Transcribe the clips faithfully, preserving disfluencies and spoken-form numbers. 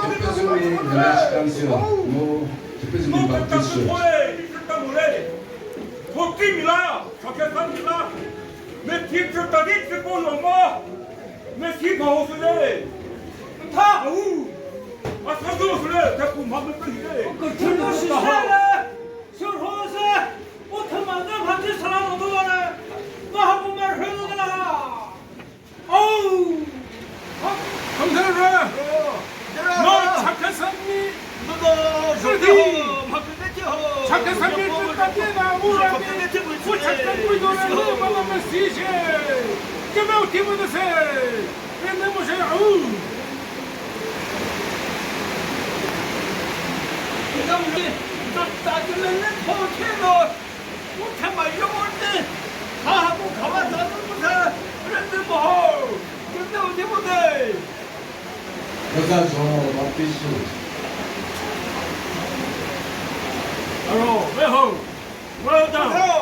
Tipezumi Village Council mu Tipezumi Baptist Church. Aro, well done.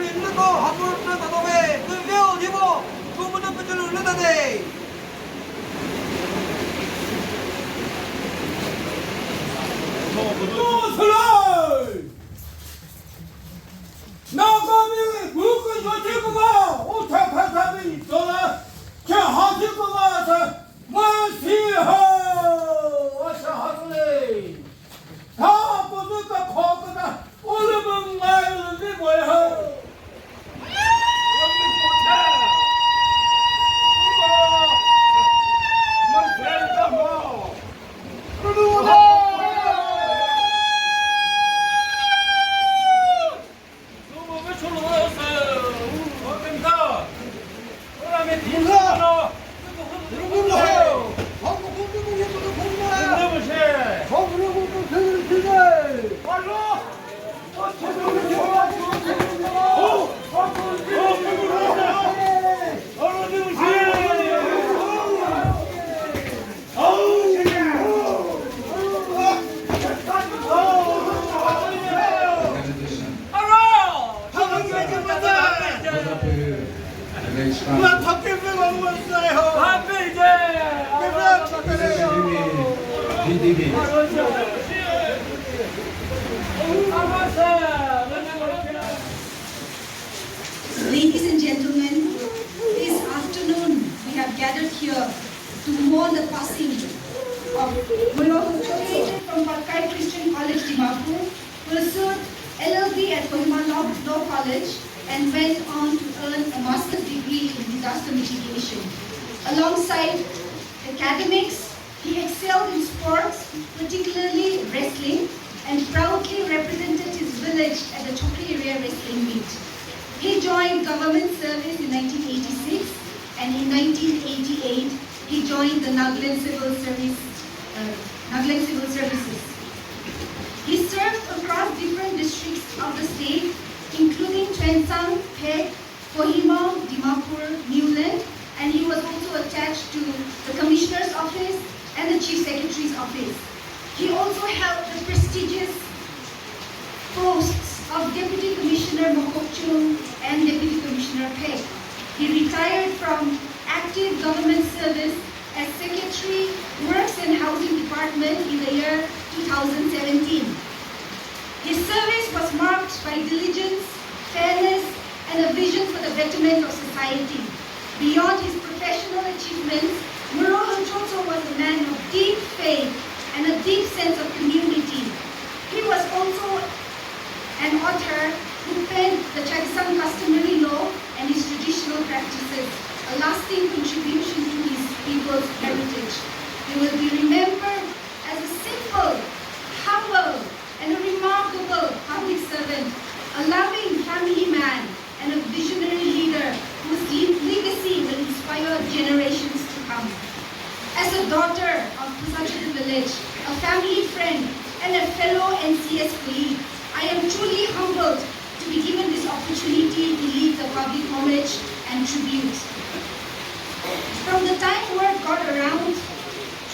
Nüko hapur nüko tobe, küveo dibo, kumunu pütülü nütade. Nüsülü! Nagami buku yochikuba, uthakatami dola, kehachikuba sa, masiha, asa hasule. Tha kuzu ka kho ka ta, ulumung ngai ulumni boy ho. Ladies and gentlemen, this afternoon we have gathered here to mourn the passing of Muro Hücho Tse from Patkai Christian College, Dimapur, pursued L L B at Kohima Law, Law College and went on to earn a master's degree in disaster mitigation. Alongside academics, he excelled in sports, particularly wrestling, and proudly represented his village at the Chokri Area Wrestling Meet. He joined government service in nineteen eighty-six, and in nineteen eighty-eight, he joined the Nagaland Civil Service, uh, Nagaland Civil Services. He served across different districts of the state, including Tuensang, Phek, Kohima, Dimapur, Niuland, and he was also attached to the Commissioner's Office and the Chief Secretary's Office. He also held the prestigious posts of Deputy Commissioner Mokokchung and Deputy Commissioner Phek. He retired from active government service as Secretary, Works and Housing Department in the year two thousand seventeen. His service was marked by diligence, fairness, and a vision for the betterment of society. Beyond his professional achievements, Muro Hücho Tse was a man of deep faith and a deep sense of community. He was also an author who penned the Chakhesang customary law and its traditional practices, a lasting contribution to his people's heritage. He will be remembered as a simple, humble, and a remarkable public servant, a loving family man, and a visionary leader whose le-, legacy will inspire generations to come. As a daughter of Phusachadu village, a family friend, and a fellow N C S colleague, I am truly humbled to be given this opportunity to lead the public homage and tribute. From the time word got around,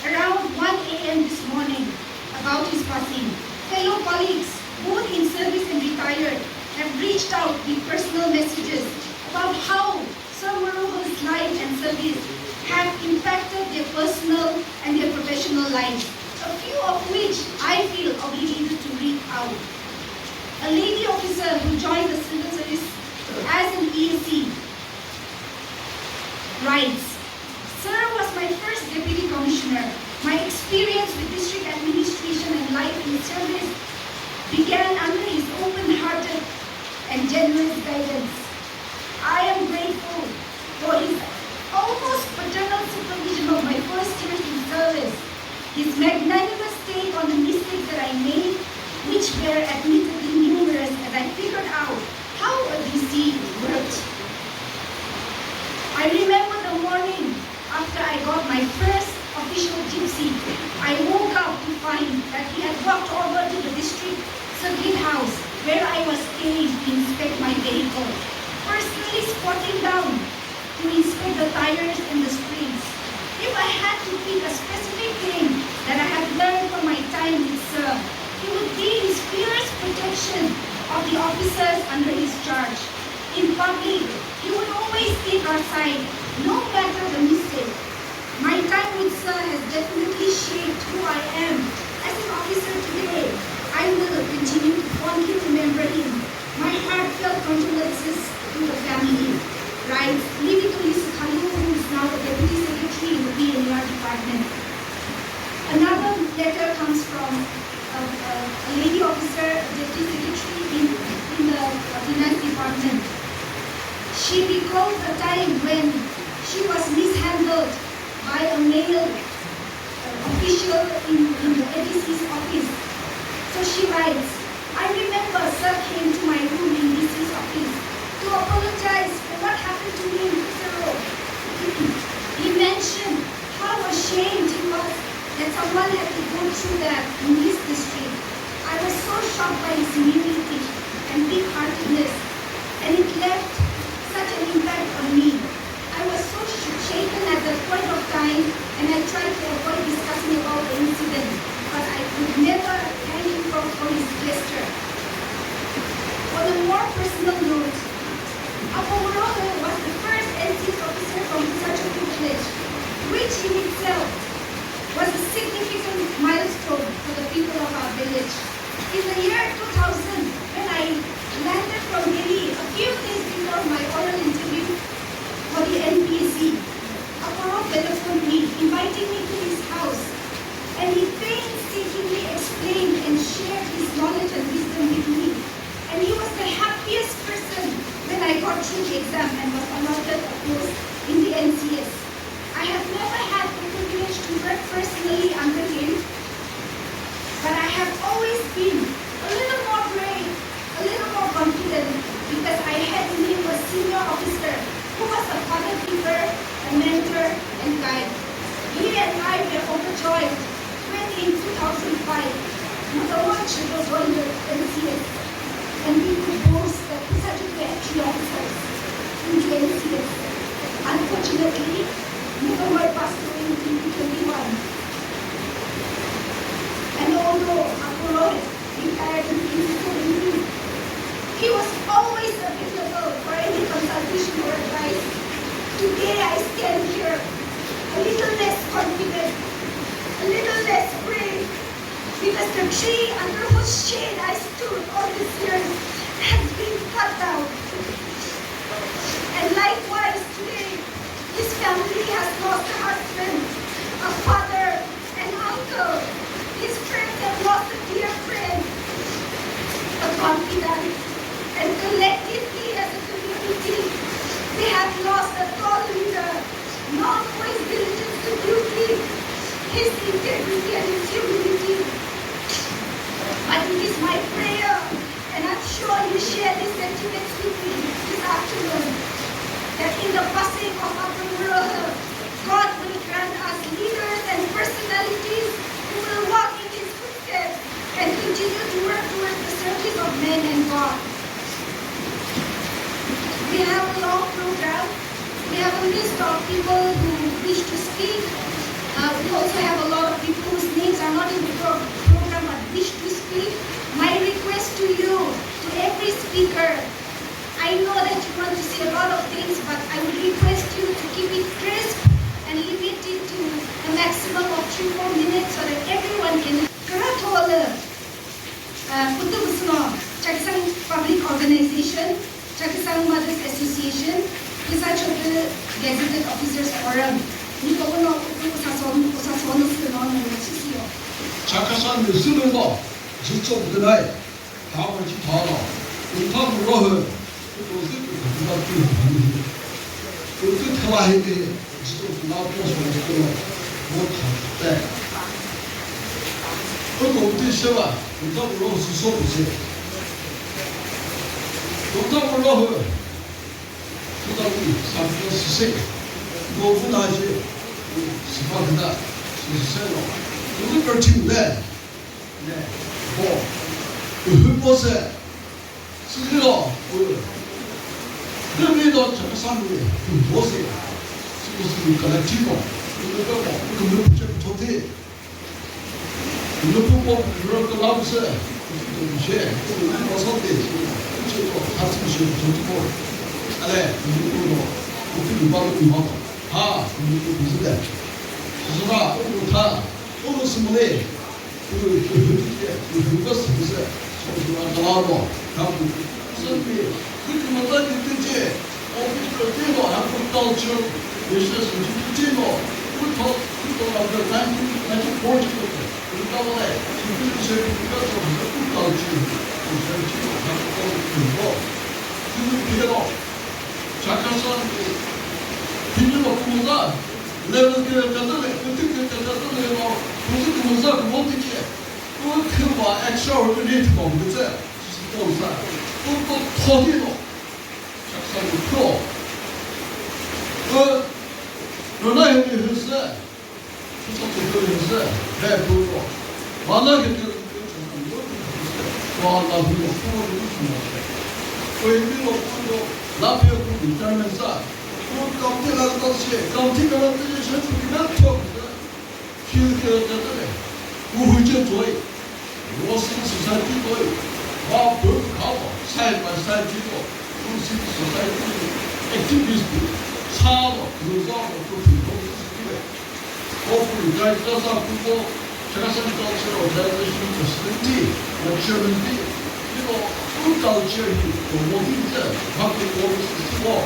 around one A M this morning, about his passing, fellow colleagues, both in service and retired, have reached out with personal messages about how Sir Muro Hücho's life and service have impacted their personal and their professional lives, a few of which I feel obligated to read out. A lady officer who joined the civil service as an E A C writes, "Sir was my first deputy commissioner. My experience with district administration and life in service began under his open-hearted and generous guidance. I am grateful for his almost paternal supervision of my first years in service, his magnanimous take on the mistakes that I made, which were admittedly numerous, as I figured out how a public, he would always take our side, no matter the mistake. My time with Sir has definitely shaped who I am as an officer today. I will continue to fondly remember him. My heartfelt condolences to the family. Writes Livitoli Sikhalu, who is now the Deputy Secretary in the P N E R department. Another letter comes from a, a, a lady officer, a deputy secretary in, in the, uh, finance department. She recalls a time when she was mishandled by a male, uh, official in, in the A D C's office. So she writes, "I remember Sir came to my room in D C's office to apologize for what happened to me in Kusero." He mentioned how ashamed he was that someone had to go through that in his district. I was so shocked by his humility and big-heartedness, and it left such an impact on me. I was so sh- shaken at that point of time, and I tried to avoid discussing about the incident, but I could never thank him for, for his gesture. On a more personal note, Apo Moroho was the first N C S officer from Phusachodü village, which in itself was a significant milestone for the people of our village. In the year two thousand, when I landed from Delhi, a few days before my oral interview for the N P S C, Apo Moroho telephoned me, inviting me to his house, and he painstakingly explained and shared his knowledge and wisdom with me. And he was the happiest person when I got through the exam and was allotted a post in the N C S. I have never had the privilege to work personally under him, but I have always been a little more brave, a little more confident, because I had in him a senior officer who was a father figure, a mentor, and guide. He and I were overjoyed when in two thousand five, Mutawar Chhüdo joined the N C S, and we could boast that Phusachodü had three officers in the N C S. Unfortunately, Mutawar passed away in twenty twenty-one. And although Apo Moroho retired in twenty seventeen, he was always available for any consultation or advice. Today I stand here a little less confident, a little less brave, because the tree under whose shade I stood all these years has been cut down. And likewise today, his family has lost a husband, a father, an uncle. His friends have lost a dear friend, a confidant. And collectively as a community, we have lost a tall leader, known for his diligence to duty, his integrity and his humility. But it is my prayer, and I'm sure you share these sentiments with me this afternoon, that in the passing of Apo Moroho, God will grant us leaders and personalities who will walk in his footsteps and continue to work towards the service of man and God. We have a long program. We have a list of people who wish to speak. Uh, we also have a lot of people whose names are not in the pro- program but wish to speak. My request to you, to every speaker, I know that you want to say a lot of things, but I would request you to keep it crisp and limit it to a maximum of three, four minutes so that everyone can. Kra thola, uh, Kutu Busuno, Chakhesang Public Organization, Chakhesang Mothers Association, Phusachodü Gazetted Officers Forum. Ni kokono Kutu Sason, Sason Suno, Sisio. Chakhesang Suno, Jitso Gunai. Tha ko chi tha lo, u tha ko ro hü, u to zü ku ku ta tu hü. U tu tha la he de, zü ku la po so ko mo tha te. U ko ti se ba, u tha ko ro hü so ko se. U tha ko ro hü, u ta ku sa ko se se. Ko ku na se, si pa ku ta, si se lo. U tu ka chi le. Ne, po. Hü po se. Sü lo, po. Ne mi do cha sa ni, hü po se. Sü sü collective po. Hü po po, hü po che to te. Hü po po, hü po la se. Hü po che, hü po sa te. Hü po, ha si che to te po. Ale, kutu kutu ba kutu ma. Ha, kutu kutu zile. Zura, kutu ta. Kutu simule. Kutu kutu kutu kutu kutu kutu. Zura kalabo. Kamu. Zura. Kutu mata kutu je. Office kutu mo. Hapo culture. Business kutu mo. Kutu kutu of the nineteen, nineteen forty. Kutu mo. Kutu kutu kutu culture. Kutu mo. Kutu mo. Chakhesang ki, thimi lo kümüza, level ki kazale, kutu ki kazale lo, kutu kümüza kumote ki, kutu kümüza extraordinary thimo kutu, kutu sa, kutu thodi lo, Chakhesang ki pro. Ku, rona hemi hüse, Society ko, ba bu ka ko, side by side ko, civil society activist sa ko, Hopefully, guys, that's how people, Chakhesang Culture Organization facility, or chairman, you know, food culture, you know, what is that? How to call this festival?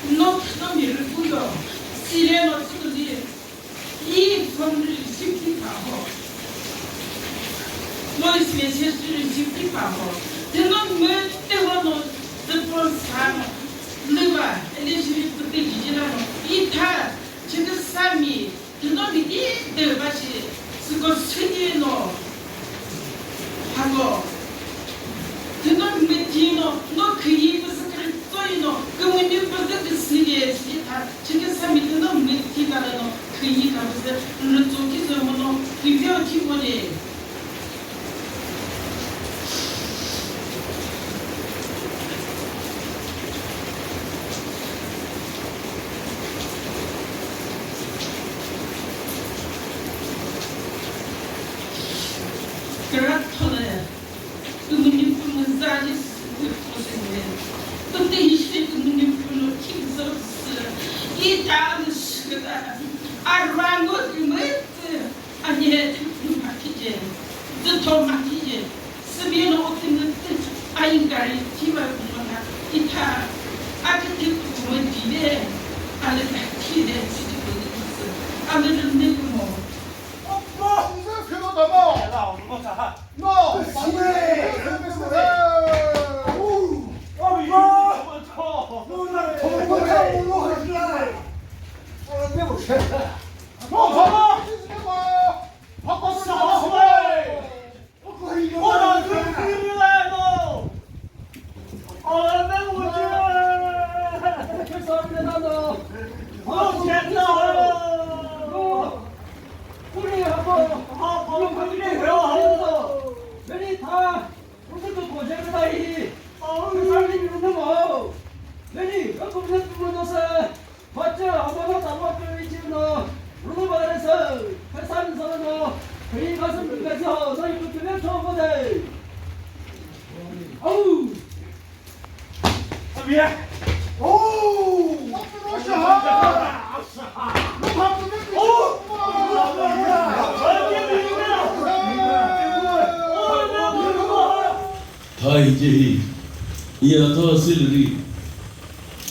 No, no, mi rükuyo, sile no tsütuli, i phone receive ti pa ho. Voice message receive ti pa ho. Teno me te ho no, the phone sa no. Lüva, ele shiri pütü jijila no. I tha, chete sami, teno mi i de ba shi, siko sini no. Hako. Tüno meti no, no khüyi püsü kürütoi no, kümüni püsü küsüye, sita, chike sami tüno meti kala no, khüyi ka püsü, nrütso ki zü mo no, kivyo ki mo le. Kürütole. Kümüni pü müzali sü pü sene. Pütü history kümüni pü no kim zor sü. Ita nü shikada. Arwango kümütü. Anye tü makije. Züto makije. Sibiyeno otinütü. Ayin gari tima kumana. Ita. Akıtı kumajile. Ale takile. Sidi kümütü. Ale ründe kumo. Tha hice hi, iya tho celery,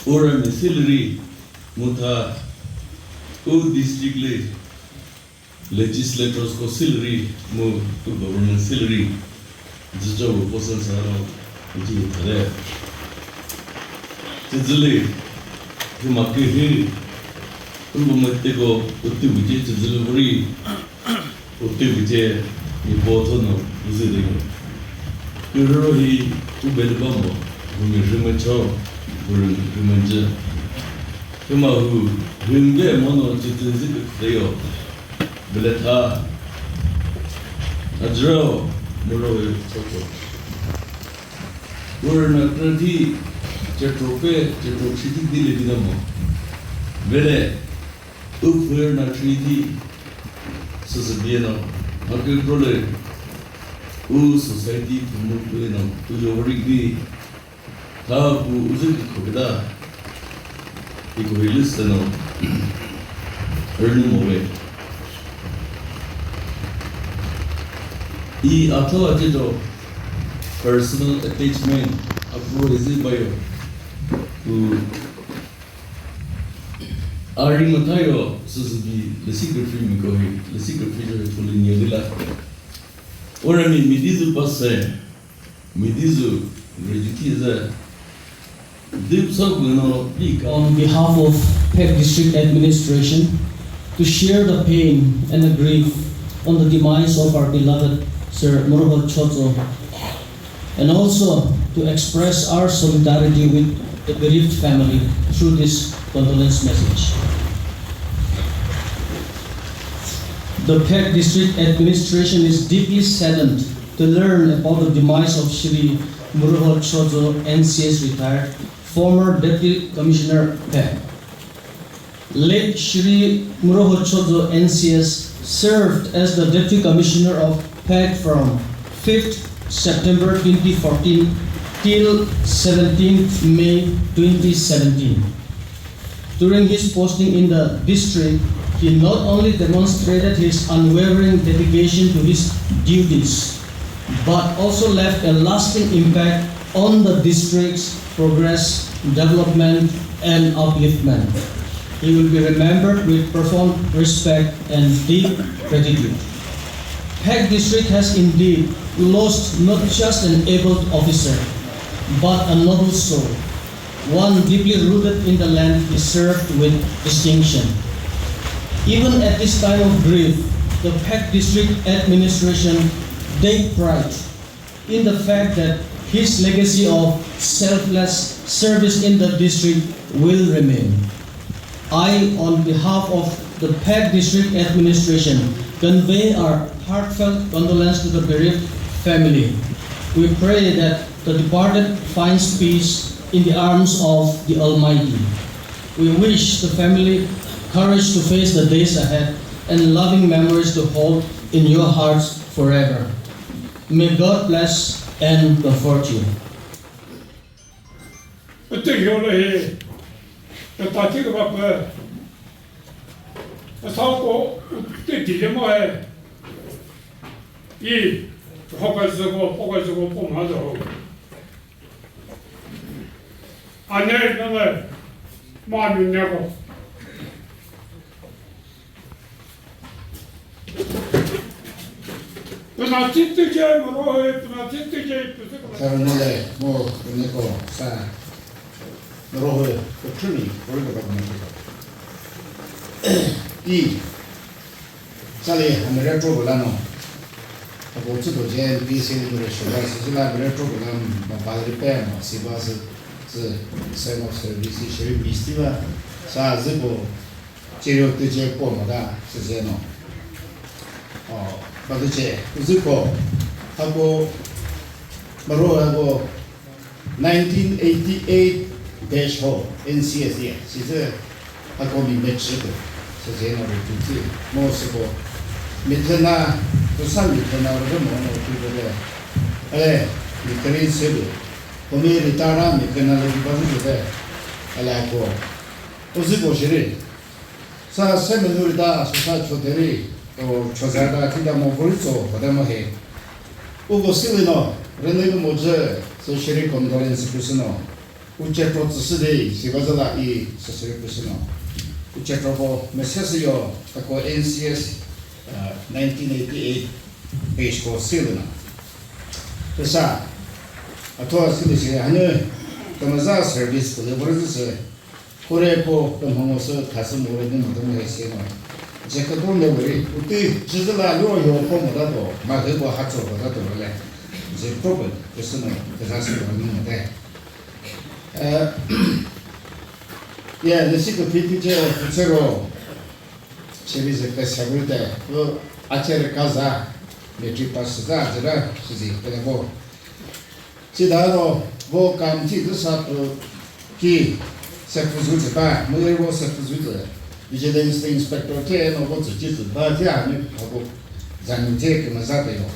urami celery, mu tha u district le legislators ko celery, mu u government celery, zücho u posa sa no, iti thare. Chizüli, hima ke hi, u government te ko, u ti buji chizüli vori, Utüvüce mi po thono uzü de. Kürüro hi ubeli bamo, humi rhimücho, hurü rhimüzü. Hüma hu, hümbe mono chitünzü kütleyo. Bele tha. Ajro, muro hu choko. Ur na krüti chetro pe chetro chiti di le bidamo. Vele, u pür na chiti süsü bino. Hakü krole, u society pümü püno, u yorik di, ta bu uzun ki kokida, ki kohi lüsüno, ürünü move. I atho atito personal attachment apro ezi bayo. U ari matayo suzuki lesi kefri mi kohi, lesi kefri jo pulin yelila. Ora mi midizu pase, midizu graduate ze, dipsa gano bika. On behalf of Phek District Administration, to share the pain and the grief on the demise of our beloved Sir Muruho Chozo, and also to express our solidarity with the bereaved family through this condolence message. The Phek District Administration is deeply saddened to learn about the demise of Shri Muruho Chozo, N C S retired, former Deputy Commissioner Phek. Late Shri Muroho Chozo N C S served as the Deputy Commissioner of Phek from fifth September twenty fourteen till seventeenth May twenty seventeen. During his posting in the district, he not only demonstrated his unwavering dedication to his duties, but also left a lasting impact on the district's progress, development, and upliftment. He will be remembered with profound respect and deep gratitude. Phek District has indeed lost not just an able officer, but a noble soul, one deeply rooted in the land he served with distinction. Even at this time of grief, the Phek District Administration take pride in the fact that his legacy of selfless service in the district will remain. I, on behalf of the Phek District Administration, convey our heartfelt condolence to the bereaved family. We pray that the departed finds peace in the arms of the Almighty. We wish the family courage to face the days ahead and loving memories to hold in your hearts forever. May God bless and comfort you. Pütü yolu hi, pütü tiki bapü, pütü ko, pütü dilema he, i, hoka züko, hoka züko po ma züko. Ane nana, ma mi ne ko. Püna titike, morohe, püna titike, püsü kala. Sir, nole, mo, püne ko, sa, morohe, ko chumi, kori ko bakma ko. I, sali, hamere tro bola no. Ako tsu to je, N P C ni mure shola, sisi la hamere tro bola, ma padri pe, ma siba se, se, se no service, sheri misti ba, sa, ziko, Cherio tüche po mota süzeno. O, ba tüche, küzüko, hako, maro hako, nineteen eighty-eight batch ho, N C S ye, sizü, hako mi match süko, süzeno ri tütsi, mo süko, mi thena, küsa mi thena, rüzü mo no tüko de, ale, mi kari süko, komi ritara mi kena le ba tüko de, ale hako, küzüko shiri, Sa semi nuri ta, sa, sa choteri, o, chozada, tida mo vori tso, pada mo he. Ugo sili no, rene mo je, so shiri condolence kusino. Uche to tsüsü de, si bazala i, so shiri kusino. Uche to ko, message yo, ako N C S, uh, nineteen eighty-eight, page ko sili no. Pesa, ato sili si, hane, kamaza service ko le vori tso, Kore ko kümhongo sü thasü mure ni mothe mure se no. Jekütü ne vori, uti jizüla yo yo ko mota to, ma he ko hatso mota to le. Jekütü ko, küsü no, küzasü ko ni mothe. Eh, ya, nesi ko piti je, kutsero, cheri je kasa vurte, ko achere kaza, matric pass za, jera, sizi, kene ko. Chidaro, Vo kam thi zü sa pü ki se pü zü zü ba, mülü vo se pü zü zü. Vigilance inspector ke no vo zü chi zü ba thi a ni ha vo zan ni che ke ma za pe yo.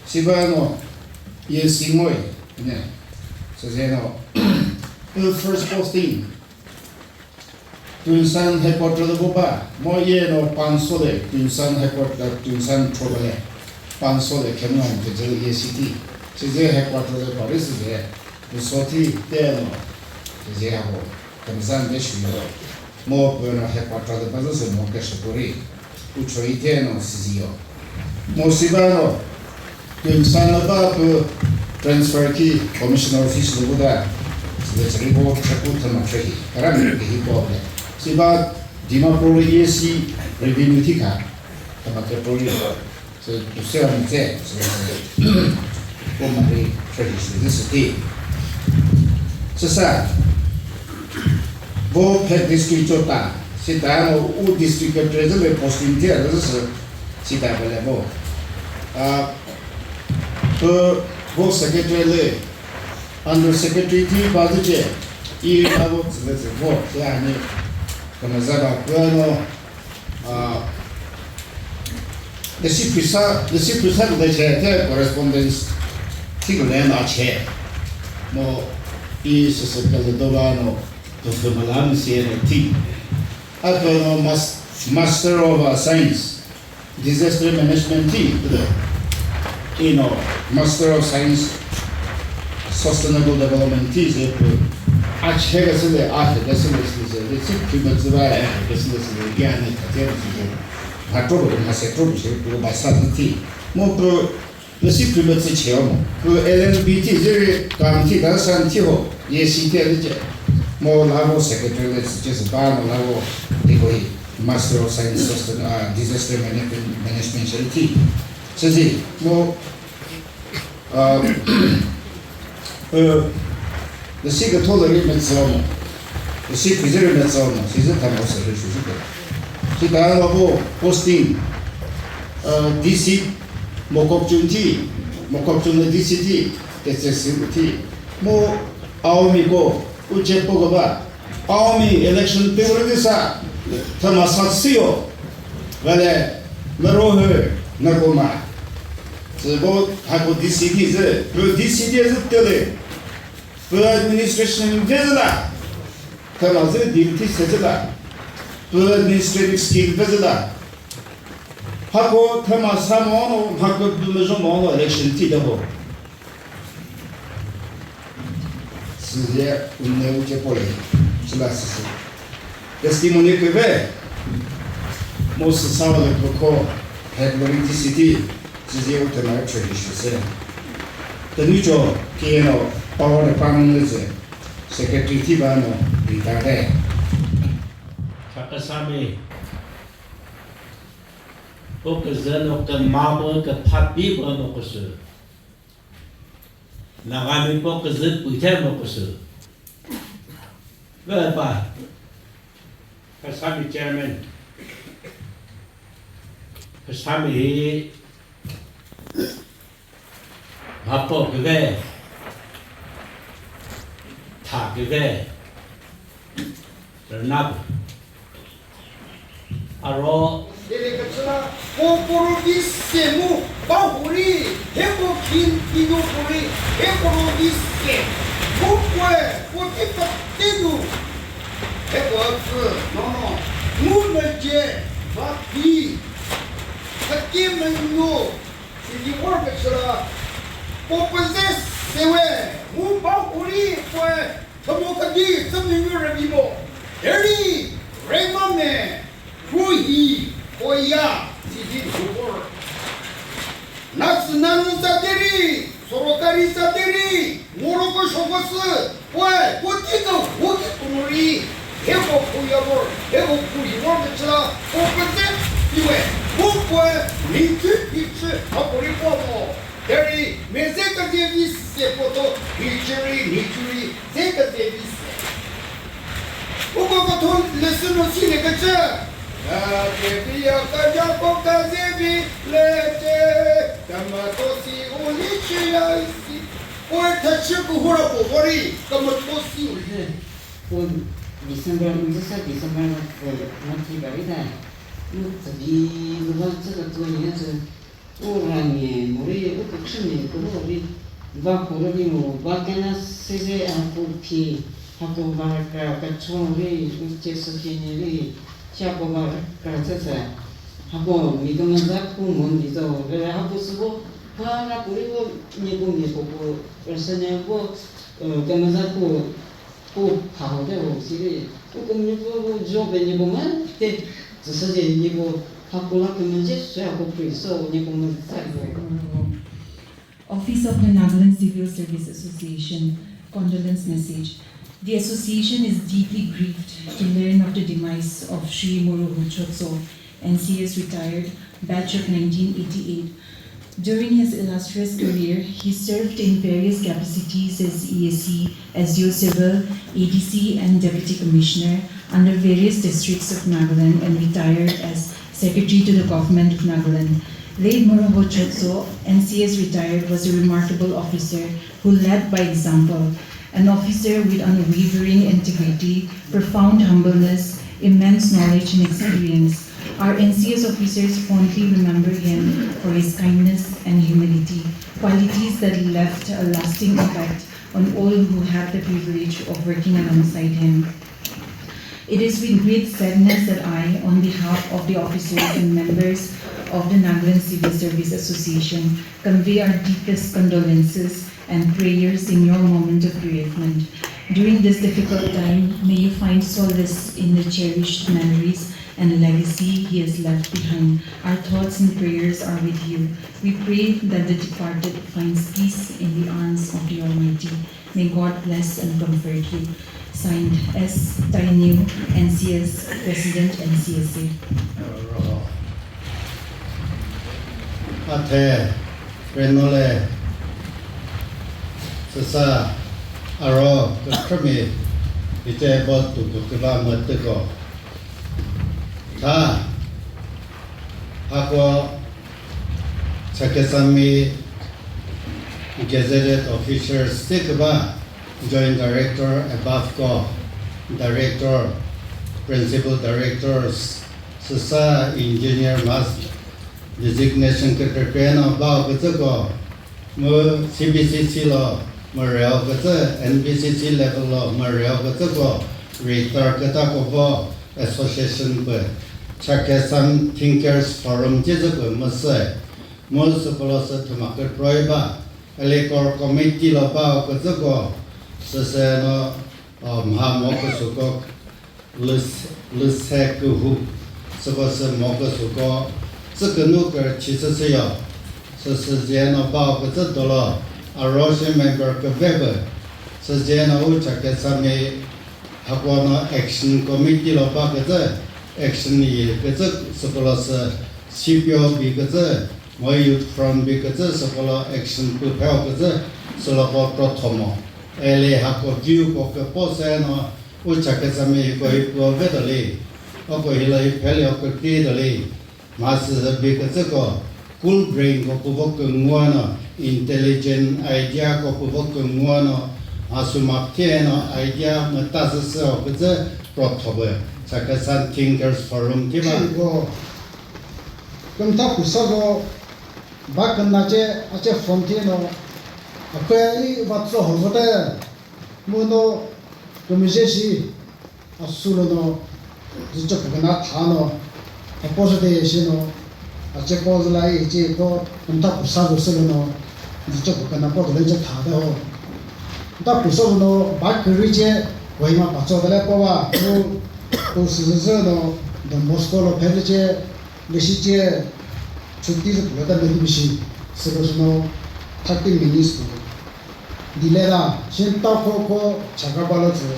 Si ba no ye si ngoi ne. Se ze no. Ü first posting. Tunsan headquarter lü vo ba, mo ye no Panso le, Tunsan headquarter, Tunsan throba le, Panso le kemu han ke zü ye city. Size headquarter le Paris ze, Lusoti te no, size ha vo, kemzan de shu yo. Mo pü no headquarter le ba zü mo ke shukuri. Ucho ite no sizi yo. Mo siba no, Tunsan lü ba pü transfer ki commissioner office lü bu da, size chari bo chaku thama chahi. Kara mi ke hi ko le. Siba Dimapur lü E A C revenue thi kha. Thama ke pori. Se tu se am che, se ko ma ri chahi size siti. Sesa, vo phe district chota, sita no u district ke treasurer le posting thia le se sita bele vo. A, pü vo secretary le, under secretary thi ba zü che, i na vo zü le zü vo, se ani, kama za ba pü no, Ah, lesi pisa, lesi pisa kule che te correspondence thi kule na che. Mo i sese kale do ba no, to fe malam se ne thi. Ato no mas-, Master of, uh, Science, Disaster Management thi, kudo. I no, Master of Science, Sustainable Development thi se pü. A che ga se le, a che ga se le, se le, se le, si pü ba zü ba, a che ga se le, se le, ya ne, ta che se le. Ha tro bu, ha se tro bu se, pü ba sa thi. Mo pü, le si pü ba zü che mo. Pü L L B thi, zeri kam thi, da san thi ho, ye si thi le che. Mo la mo secretary le che se ba, mo la mo, di ko hi, Master of Science, Sustain-, ah, Disaster Management, Management Charity. Se si, mo, Ah, pü, lesi kütho lü ri metsü mo, lesi phizü ri metsü mo, sizi thamo sü ri shu shu kü. Sita la vo posting, ah, D C Mokokchung thi, Mokokchung lü D C thi, T C C thi, mo Aomi ko, uche po ko ba, Aomi election pü ri sa, thüma sa siyo, vale, mero hü, nako ma. Sü bo hako D C thi zü, pü D C thi zü tele. Pü administration vezü la. Thüma zü duty sezü la. Pü administrative skill vezü la. Hako thüma sa mo no, hako bümüzho mo no election thi de ho. Süzia unne uche pole, chila sisi. Testimony küve, mo süsa le poko, head lori D C thi, süzia uthe ma trade issue se. Tenu cho, K N O, power department le ze, secretary thi ba no, rita de. Chakasami, o küzü no kümabo küphapi bo no küsü. Nagami po küzü püthe mo küsü. Ve pa. Phasami chairman. Phasami hi hapo küve. Tha küve. Rüna pü. Aro. Dele kachila, ko poro vise mu, bahuri, he ko kin kino puri, he poro vise, ko kwe, ko ti patenu, he ko atsu, no, no, mu na je, ba pi, kake menyo, sidi wor kachila, ko pese sewe, mu bahuri, kwe, Thümo kadi tsümünyu rüvimo, eri revame, ruhi, koya, sidi zhuvor. Natsü nanu zateri, sorokari zateri, moroko shokosü, pue, kutiko, huki kunuri, heko kuyavor, heko kuyavor mechila, ko pese, iwe, ko pue, mitü, mitü, hapori pomo. Eri, meze kazevi se poto, hichiri, hichiri, ze kazevi se. Uko kathon lesson no sine kacha. Kazevi ya kanya ko kazevi lete. Kamato si ulichi ya isi. Oi, thachi kuhura ko vori, ka mo thosi uri. Ko December, mzisa December na, eh, na thi bari da. Mu tsabi zuba tsaka tsoni ya tsü. U rani muri u kükhrümi kuhu ri va khoroni mu va kena sese a ku phi ha ku va kra ka chori u che so phi ni ri cha ku va kra tsese ha ku mi do na za ku mon di zo ve ha ku su bu ha na ku ri bu ni ku mi ku ku rese ne bu ke ma za ku Pu phaho te ho siri, u kümüzü pu, pu jo pe nyüko ma te, tsüsüzhe nyüko, pha kula kümüzü sü ako pri so nyüko ma tsari ho. Office of the Nagaland Civil Service Association, condolence message. The association is deeply grieved to learn of the demise of Shri Muruho Chotso, N C S retired, batch of nineteen eighty-eight. During his illustrious career, he served in various capacities as E A C, S D O Civil, A D C, and Deputy Commissioner under various districts of Nagaland and retired as Secretary to the Government of Nagaland. Late Muruho Chotso, N C S retired, was a remarkable officer who led by example, an officer with unwavering integrity, profound humbleness, immense knowledge and experience. Our N C S officers fondly remember him for his kindness and humility, qualities that left a lasting impact on all who had the privilege of working alongside him. It is with great sadness that I, on behalf of the officers and members of the Nagaland Civil Service Association, convey our deepest condolences and prayers in your moment of bereavement. During this difficult time, may you find solace in the cherished memories and legacy he has left behind. Our thoughts and prayers are with you. We pray that the departed finds peace in the arms of the Almighty. May God bless and comfort you. Signed, S Tainyu, N C S President, N C S A. Athe, Renole, Sasa, Aro, Kami, Ite Bot, Tukukiba, Matuko. Tha, Hako, Chakhesami, Gazetted Officers, Sikba, Joint Director, above ko, Director, Principal Directors, Sasa Engineer Master, Designation Secretary no bao kütsü ko, mu C B C C lo, mu reo kütsü, N B C C level lo, mu reo kütsü ko, Retired küta ko bo, Association pü, Chakhesang Thinkers Forum cizü pü, mu sü, mu sü polo sü thüma kükro ba, Eli core committee lo ba küzüko, süsü no, uh, mha mo küsuko, lüs-, lüse kühu, süko sü mo küsuko, sü künu kür chi süsü yo. Süsü zeno ba küzü dolo, aroshi member küvebü, süzeno u Chakhesami hakono action committee lo ba küzü, action yi küzü, süko lo sü C P O bi küzü, Mo Youth Front bi kütsü süko lo action pü pheo kütsü süloko prothomo. Eli hako view ko küpo seno u Chakhesami hiko hi püo veto li. Oko hilo hi pheli oko kri to li. Ma sü bi kütsü ko cool brain ko püvo künguano, intelligent idea ko püvo künguano, ma sü ma thieno idea müta sü seo kütsü prothobe. Chakhesang Thinkers Forum thiba. Ko kümta küsako Ba küna che, a che phone thi no, a kwe i va tso ho te, mu no, kümüzhe shi, a su lo no, zi cho pü küna tha no, a po so te shi no, a che po zi la i che ko, kümta pü sa zo su lo no, zi cho pü küna po de le che tha de ho. Kümta pü sa zo no, ba kü ri che, ko i ma pa tso de le po va, mu, ko su zi zi no, Don Bosco lo phe che, Lüshi che chuti zü pülü ta medi bishi, sülü sü no thirty minutes pülü. Delay la, shin ta kho kho chaka balo zü,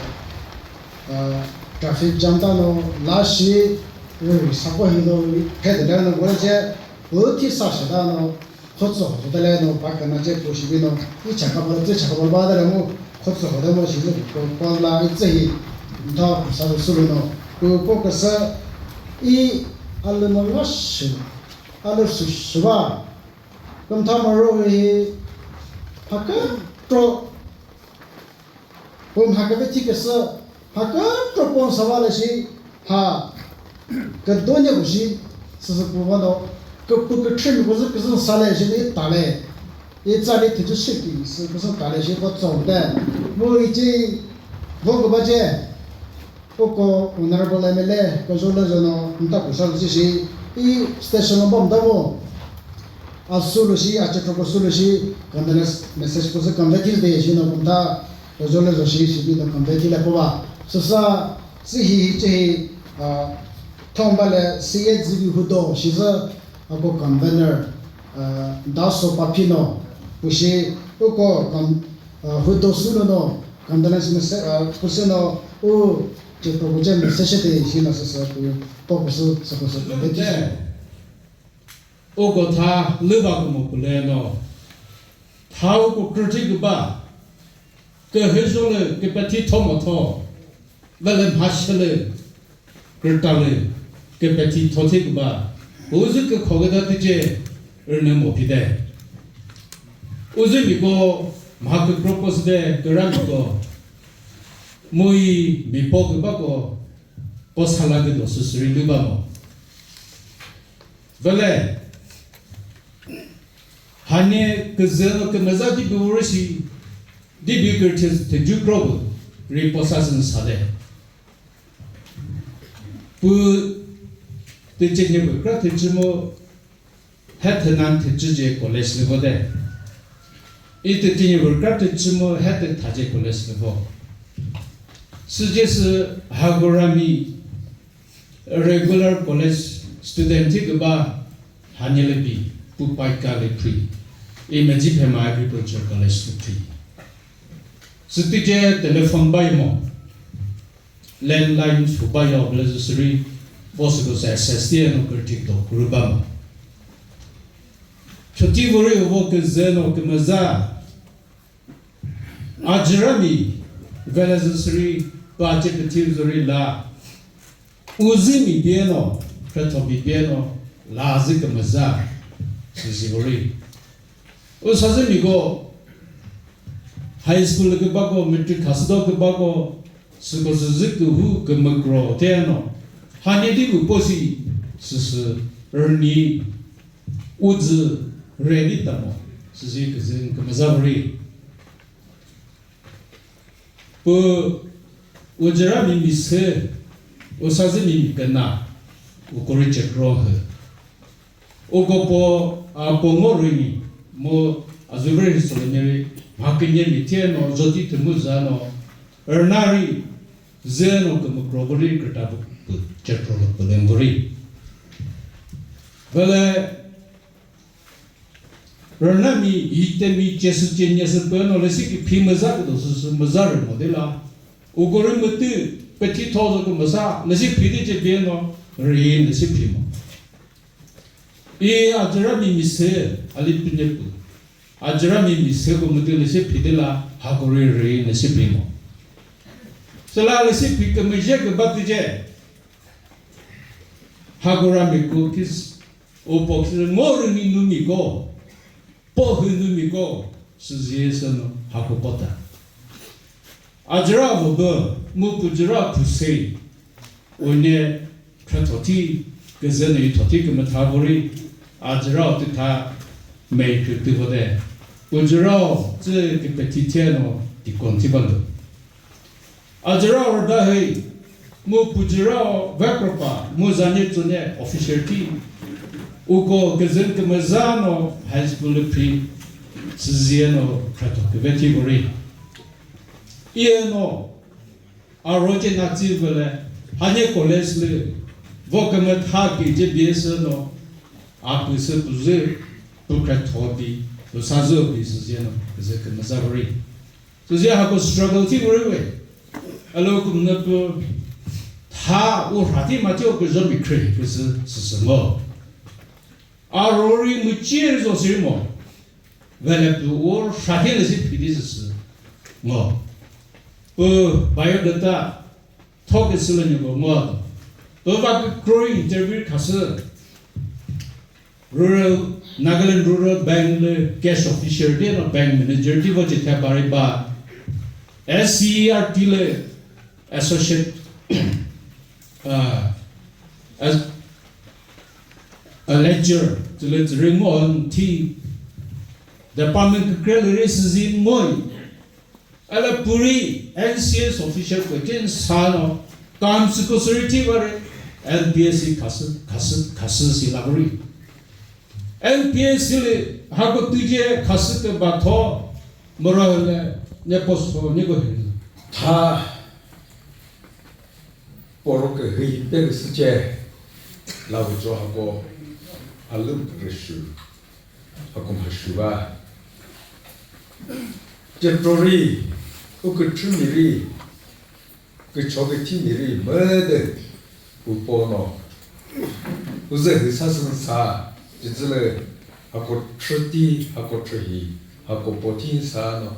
uh, traffic jam ta no, la shi, uh, sako hi no, phe de la no, wala che, uh, thi sa shi ta no, kho tso, kho ta le no, pa kana che, ko shi bi no, i chaka balo, zü chaka balo ba da le mo, kho tso, kho ta mo shi zü, ko, ko la, i zü hi, tha, sa, sülü no, ko, ko ka sa, I alü no yo shü, alü sü shü ba. Kümtha mürü hi, ha kü, tro, pu mha küve thi küsü, mha kükro pon sava lü shi, ha, küdo nyepü shi, süsü pu va no, küpü küthri mi küzü küzü sa lü shi ni ta lü. I tsa lü thüzü shi ki, sü küzü ta lü shi ko tsong de. Mu i chi, vo küba che. Uko Honorable M L A, ko zho lü zho no, nta kusa lü shi, i station no bom da mo. A sülü shi, a chekro ko sülü shi, condolence message ko sü convey thi de shi no, kunta ko zho lü zho shi, shi bi no convey thi lü ko ba. Süsa, si hi, hi, chi hi, a, thong ba lü, si ye zi bi hu do, shi zü, a ko convener, a, da so pa phi no, pu shi, uko con-, a, hu do sülü no, condolence message, a, pu sü no, u, chekro ko che message de shi no süsa pu, to ko sü, sü ko sü convey thi shi. Uko tha lüva kümo püleno, tha uko kürüthi küba, kühüzholü küpethi thomo tho, vele mhashilü, kürtalü, küpethi thothi küba, uzü kükho küta tüce rüne mo phide. Uzü miko mha kükro posüde küra miko, mui mipo kübako, po sala küdo süsüri lüba mo. Vele, hani küzü no kümüza di bi vori shi, di bi kürüthi thüju kro bu, ri posa sün sade. Pu tüche nye bu kra thüchü mo, he thünan thüchü je college lü vo de. I tüche nye bu kra thüchü mo, he thütha je college lü vo. Süce sü Hagorami regular college student thi küba hanyele bi pu paika le pri. I Medziphema Agriculture College le pri. Sütüce telephone bayi mo. Landline su bayi o bile süsüri. Vo süko sü S S T no kürüthi do kürü ba mo. Chuti vori vo küzü no kümüza. Ajirami vele zü süri pa che küthi zori la. Uzü mi pieno, kretho mi pieno, la zü kümüza, süzi vori. U sazü miko, high school kübako, matric khasüdo kübako, süko süzü kühu kümükro teno. Hanye di uposi, süsü, rni, uzü, reni tamo, süzi küzü kümüza vori. Pu ujüra mi misü, usazü mi mikena, ukori chekro hü. Uko po, a, po ngo rüni, mo azuvre hi solonyeri, mha künye mi thieno, zoti thümu zano, rnari, zeno kümükro vori, kürta bu, bu chekro lo pülen vori. Vele, rüna mi, yite mi, chesü che nyesü püno lesi ki phi müza küdo süsü müza rü mo de la. Ukori mütü, pethi thozo kü müza, lesi phi de che beno, ri lesi phi mo. I ajira mi mi se, ali pine pu. Ajira mi mi se ko mütü lesi phi de la, hakori ri lesi phi mo. Sela lesi phi kü müje kü batü je. Hakora mi ku kis O po khisü ngo rüni numi ko, po hü numi ko, süzie sü no hako pota. Ajira vo bü, mu pujira phusei, une kha thoti, küzü no yi thoti kümütha vori, ajira o tütha mei kürtü vo de. Pujira o tsü küpethithia no tikon thi bandu. Ajira orda hei, mu pujira o vekropa, mu zanye tsune officer ti, uko küzün kümüza no high school lü pri, süzie no khato küve thi vori. Iye no, a roche na tsi vele, hanye college lü, vo kümütha ki je B S no, a püsü püzü, pu kratho bi, pu sazü bi süzie no, küzü kümüza vori. Süzi hako struggle thi vori we. Alo kümüna pu tha u rha thi ma thi o küzho mi kre küzü süsü ngo. A rori mu chi ri zo siri mo. Vele pu u rha thi le si phi thi süsü ngo. Pu biodata tho küsü le nyi ko ngo. Pu va kükro interview khasü. Rural, Nagaland Rural Bank lü cash officer di no bank manager di vo cetha bari ba. S C E R T lü associate, uh, as a lecturer, zülü züri ngo thi department kükre lü ri süzi ngoi. Ala puri N C S official question sano kam sü ko sürü thi bari N P S C khasü, khasü, khasü si la bari. N P S C lü hako tüje khasü ke batho mura hüle ne post ne ko hin. Tha poro ke hüi pe ke süce la bu cho hako alüm ke shu. Hako ma shu ba. Cetrori, u küthü miri, kücho küthi miri, müde, u pono. U ze hü sa sün sa, cizüle, hako thüti, hako thühi, hako poti sa no.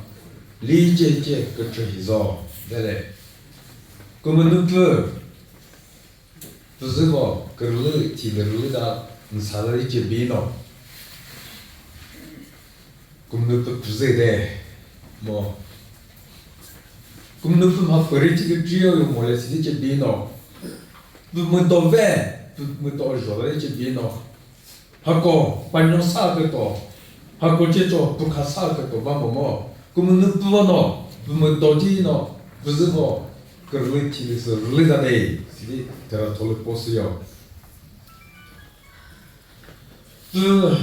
Li ce ce küthü hi zo, dele. Kümünu pü, Püzüko kürülü thilürülü ta nsalari cebino. Kümünü pü püzü de mo. Kümünü pü ma püri thikü trio yo mo le sili cebino. Pü müdo ve, pü müdo jolari cebino. Hako panyo sa küto, hako cecho pükha sa küto ba momo, kümünü püvo no, pümüdo thi no, püzüvo kürülü thili sü rüli da de, sili tera tholi posü yo. Pü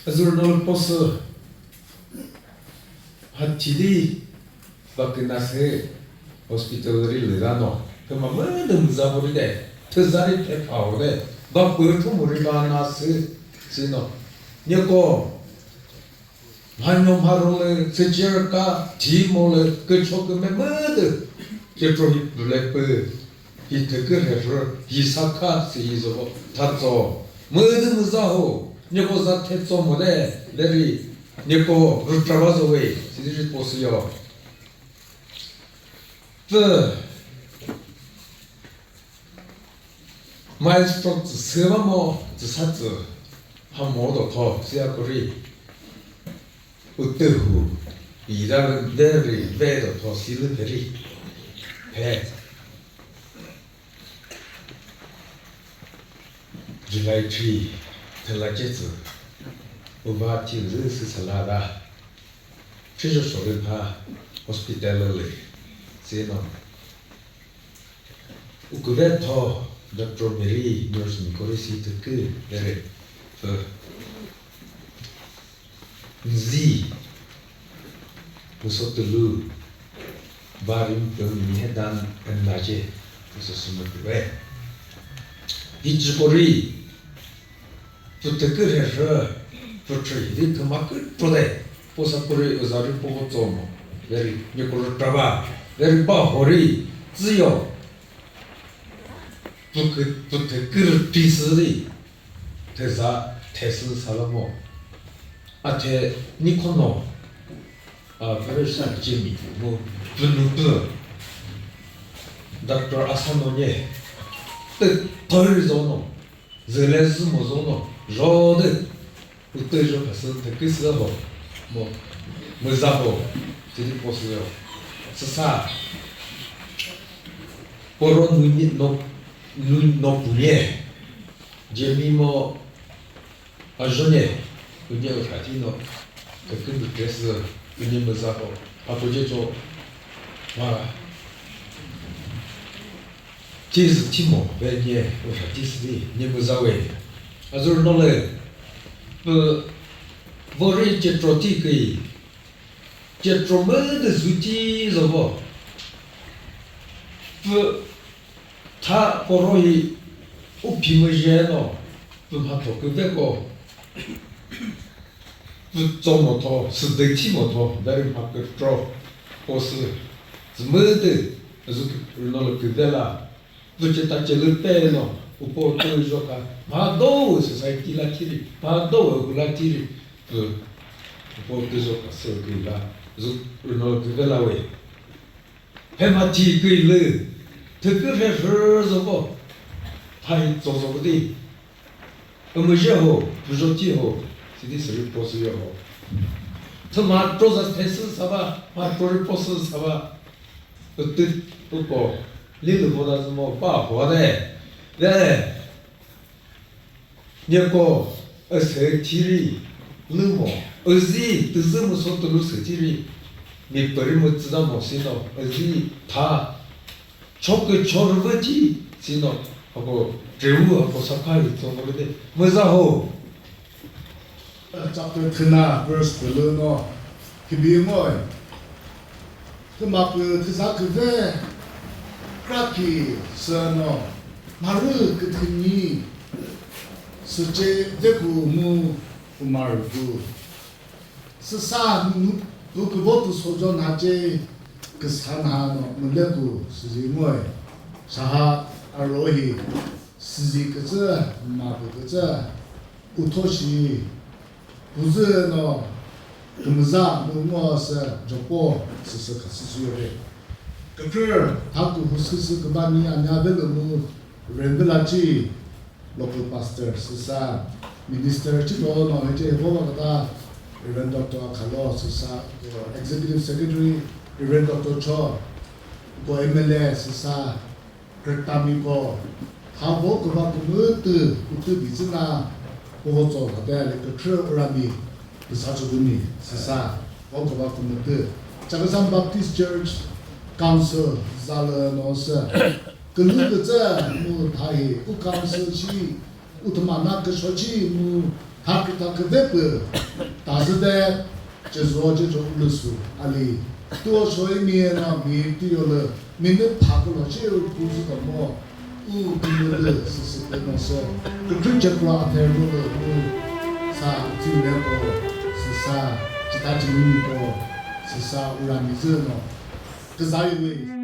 azür no posü. Ha thili ba künasü hospital ri lüra no. Thüma müdüm za vori de. Thüzari the pha vori de. Ba pü thu muri ba nasü sino. Nyeko. Mhanyo mharole, süchirka, thi mole, kücho küme müdü. Cetro hi püle pü. Hi thekü rhe rhü, hi sakha si hi zo thatso. Müdü müza ho, nyeko za thetso mole, leri nyeko rütrava zo we, si ri posü yo. Pü, maestro tsü sü va mo, tsü sa tsü, ha mo do tho, si a kuri. Utühu, ira leri ve do tho, si lü peri. He. July three, thela chetsu, uva thilü sü sala da. Chijo shori pha hospital le, sino. Uküve tho, Doctor Mary, nurse mi kori si thükü, lere, pü. Nzi, müso tülü, ba rim pü mi he dan en la ce, müso sümü pü ve. Hi chü kori, pü thükü rhe rhü, pü thü hi di thüma kükro de, po sa kori uza ri po tso mo, very, nyi kori trava, very ba hori, zü yo. Pü kü, pü thükü rhi sü di, theza, thesü salomo. Athe nikhono, a, very sad Jimmy, mu, pü nu pü. Doctor Asano nye, tü thori zono, züle zü mo zono, rode. Utüzho khasü theküsü ho, mo, müza ho, sidi posü yo. Süsa, poro nunyi no, nu-, no punye, jemi mo, ajonye, punye uthati no, thekü dress, punye müza ho, apoje cho, ma, Tizü thimo ve nye uha tizü di nye müza we. Azür no le, pü vori cetro ti kei, cetro müdü zü ti zovo. Pü tha poro hi u phi müzhe no, pü mhatho küveko. Pü tso motho, südei thi motho, very mha kükro, posü, zümüdü, zü rüno lü küve la, pü ceta celü pe no, upo tü zhoka, mha do society la thiri, mha do hu la thiri, pü, upo tü zhoka sü kü la, zü rüno lü küve la we. Phe mha thi kü lü, thükü rhe rhe zoko, tha hi tso zoko di. Kümüzhe ho, püzho thi ho, sidi sürü po sü yo ho. Thüma tro za thesü saba, ma tro ri po sü saba. Ütü, upo, lili voda zümo, pa hua de. De. Nyeko, ese thiri, lümo, üzi, tüzü müso tulu se thiri. Mi püri mütsü zamo sino, üzi, tha. Chokü chorvü thi sino, ako trewu, ako sakha hi tsongo de. Müza ho. Chapter thüna verse pülü no, hibi ngoi. Thüma pü thüza küve, kraki sü no, marü küthüni, süce veku mu umarü ku. Süsa nu, nu küvo tu sojo na ce küsa na no müleku süzi ngoi. Saha arohi süzi kütsü, ma pü kütsü, utho shi, püzü no kümüza mu ngo sü jopo süsü khasü sü yore. Kükür thaku husüsü kübani anya velu mu rembela chi. Local pastor süsa, minister chilo no hice vo va kata, Reverend Doctor Akhalo süsa, executive secretary, Reverend Doctor Cho, ko M L A süsa, kretami ko, ha vo küva kümütü, kütü bizina, ko vo tso kata le kükre urami, Püsa chükümi, süsa, vo küva kümütü. Chakhesang Baptist Church Council zalü no sü. Külü kütsü mu thahi, u council shi, u thüma na küsho shi mu tha küta küve pü. Tazü de, cezo cezo ulüsu, ali. Tuo shoi mi na mi tüyolü. Minute thakülo che u püzü ta mo, u kümülü süsü püno sü, kükre chekra athe rülü mu sa tsüne ko, süsa, chita chimini ko, süsa uramizü no, küzayuwe.